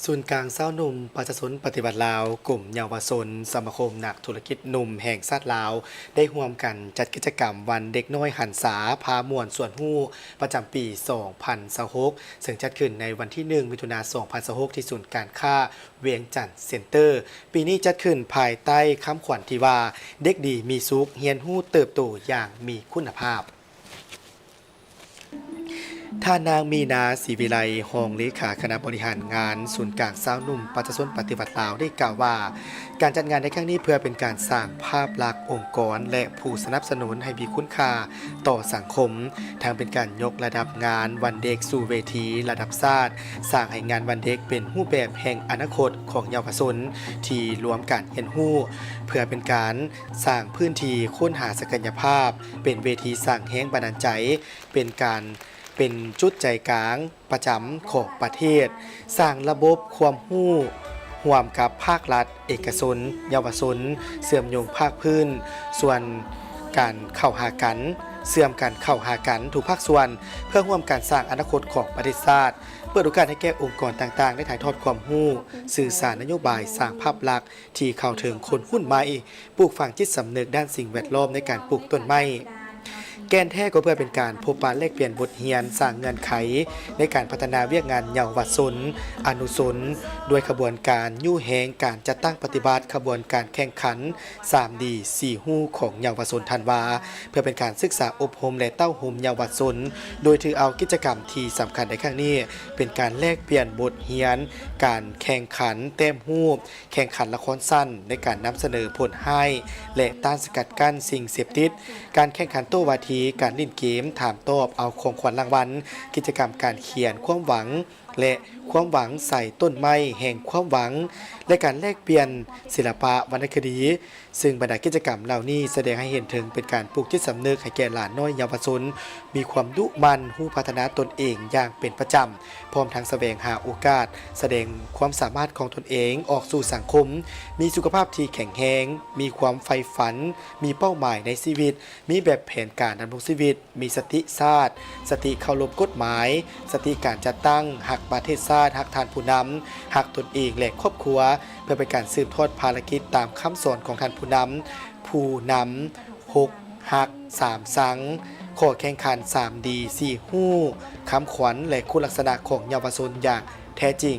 ສູນກາງຊາວໜຸ່ມປະຊາຊົນປະຕິວັດລາວ, ກົມເຍົາວະຊົນ, ສະມາຄົມນັກທຸລະກິດໜຸ່ມແຫ່ງຊາດລາວ ໄດ້ຮ່ວມກັນຈັດກິດຈະກຳວັນເດັກນ້ອຍຫັນສາ ພາມ່ວນຊວນຮູ້ ປະຈຳປີສອງພັນຊາວຫົກ ເຊິ່ງຈັດຂຶ້ນໃນວັນທີໜຶ່ງ ມິຖຸນາ ສອງພັນຊາວຫົກ ທີ່ສູນການຄ້າວຽງຈັນເຊັນເຕີ. ປີນີ້ຈັດຂຶ້ນພາຍໃຕ້ຄຳຂວັນທີ່ວ່າ ເດັກດີມີສຸກ, ຮຽນຮູ້ເຕີບໂຕຢ່າງມີຄຸນນະພາບ. ທ່ານນາງ ມີນາ ສີວິໄລ ຮອງເລຂາຄະນະບໍລິຫານງານສູນກາງຊາວໜຸ່ມປະຊາຊົນປະຕິວັດລາວ ໄດ້ກ່າວວ່າ ການຈັດງານໃນຄັ້ງນີ້ເພື່ອເປັນການສ້າງພາບລັກອົງກອນ ແລະ ຜູ້ສະໜັບສະໜູນໃຫ້ມີຄຸນຄ່າຕໍ່ສັງຄົມ, ທັງເປັນການຍົກລະດັບງານວັນເດັກສູ່ເວທີລະດັບຊາດ, ສ້າງໃຫ້ງານວັນເດັກເປັນຮູບແບບແຫ່ງອະນາຄົດຂອງເຍົາວະຊົນທີ່ລວມການຮຽນຮູ້, ເພື່ອເປັນການ ສ້າງພື້ນທີ່ຄົ້ນຫາສັກກະຍະພາບ, ເປັນເວທີສ້າງແຮງບັນດານໃຈ, ເປັນການ ເປັນຈຸດໃຈກາງປະຈຳຂອງປະເທດ, ສ້າງລະບົບຄວາມຮູ້ຮ່ວມກັບພາກລັດ, ເອກະຊົນ, ເຍົາວະຊົນ, ເຊື່ອມໂຍງພາກພື້ນ, ສ່ວນການເຂົ້າຫາກັນ, ເຊື່ອມກັນເຂົ້າຫາກັນທຸກພາກສ່ວນ ເພື່ອຮ່ວມກັນສ້າງອະນາຄົດຂອງປະເທດຊາດ, ເປີດໂອກາດໃຫ້ແກ່ອົງກອນຕ່າງໆ ໄດ້ຖ່າຍທອດຄວາມຮູ້, ສື່ສານນະໂຍບາຍ, ສ້າງພາບລັກ ທີ່ເຂົ້າເຖິງຄົນຮຸ່ນໃໝ່, ປູກຝັງຈິດສຳນຶກດ້ານສິ່ງແວດລ້ອມໃນການປູກຕົ້ນໄມ້. ແກ່ນແທ້ກໍເພື່ອເປັນການພົບປະແລກປ່ຽນບົດຮຽນ, ສ້າງເງື່ອນໄຂໃນການພັດທະນາວຽກງານເຍົາວະຊົນ, ອະນຸຊົນ, ດ້ວຍຂະບວນການຍູ້ແຮງການຈັດຕັ້ງປະຕິບັດຂະບວນການແຂ່ງຂັນ ສາມດີ ສີ່ຮູ້ຂອງເຍົາວະຊົນ ທ່ານວ່າ ເພື່ອເປັນການສຶກສາອົບຮົມ ແລະ ເຕົ້າໂຮມເຍົາວະຊົນ, ໂດຍຖືເອົາກິດຈະກຳທີ່ສຳຄັນໃນຄັ້ງນີ້ ເປັນການແລກປ່ຽນບົດຮຽນ, ການແຂ່ງຂັນແຕ້ມຮູບ, ແຂ່ງຂັນລະຄອນສັ້ນໃນການນຳສະເໜີຜົນຮ້າຍ ແລະ ຕ້ານສະກັດກັ້ນສິ່ງເສບຕິດ, ການແຂ່ງຂັນໂຕ້ວາທີ, ການຫຼິ້ນເກມ, ຖາມຕອບ, ເອົາຂອງຂວັນລາງວັນ, ກິດຈະກຳການຂຽນຄວາມຫວັງ ແລະ ຄວາມຫວັງໃສ່ຕົ້ນໄມ້ແຫ່ງຄວາມຫວັງ ແລະ ການແລກປ່ຽນສິລະປະວັນນະຄະດີ, ເຊິ່ງບັນດາກິດຈະກຳເຫຼົ່ານີ້ສະແດງໃຫ້ເຫັນເຖິງເປັນການປູກຈິດສຳນຶກໃຫ້ແກ່ຫຼານນ້ອຍເຍົາວະຊົນ ມີຄວາມດຸໝັ່ນ, ຮູ້ພັດທະນາຕົນເອງຢ່າງເປັນປະຈຳ, ພ້ອມທັງສະແຫວງຫາໂອກາດສະແດງຄວາມສາມາດຂອງຕົນເອງອອກສູ່ສັງຄົມ, ມີສຸຂະພາບທີ່ແຂງແຮງ, ມີຄວາມໃຝ່ຝັນ, ມີເປົ້າໝາຍໃນຊີວິດ, ມີແບບແຜນການດຳລົງຊີວິດ, ມີສະຕິຊາດ, ສະຕິເຄົາລົບກົດໝາຍ, ສະຕິການຈັດຕັ້ງ, ຮັກປະເທດຊາດ, ຮັກທ່ານຜູ້ນຳ, ຮັກຕົນເອງ ແລະ ຄອບຄົວ, ເພື່ອເປັນການສືບທອດພາລະກິດຕາມຄຳສອນຂອງທ່ານຜູ້ນຳ, ຜູ້ນຳ ຫົກຮັກ ສາມຊັງ, ຂໍ້ແຂ່ງຂັນ ສາມດີ ສີ່ຮູ້, ຄຳຂວັນ ແລະ ຄຸນລັກສະນະຂອງເຍົາວະຊົນຢ່າງແທ້ຈິງ.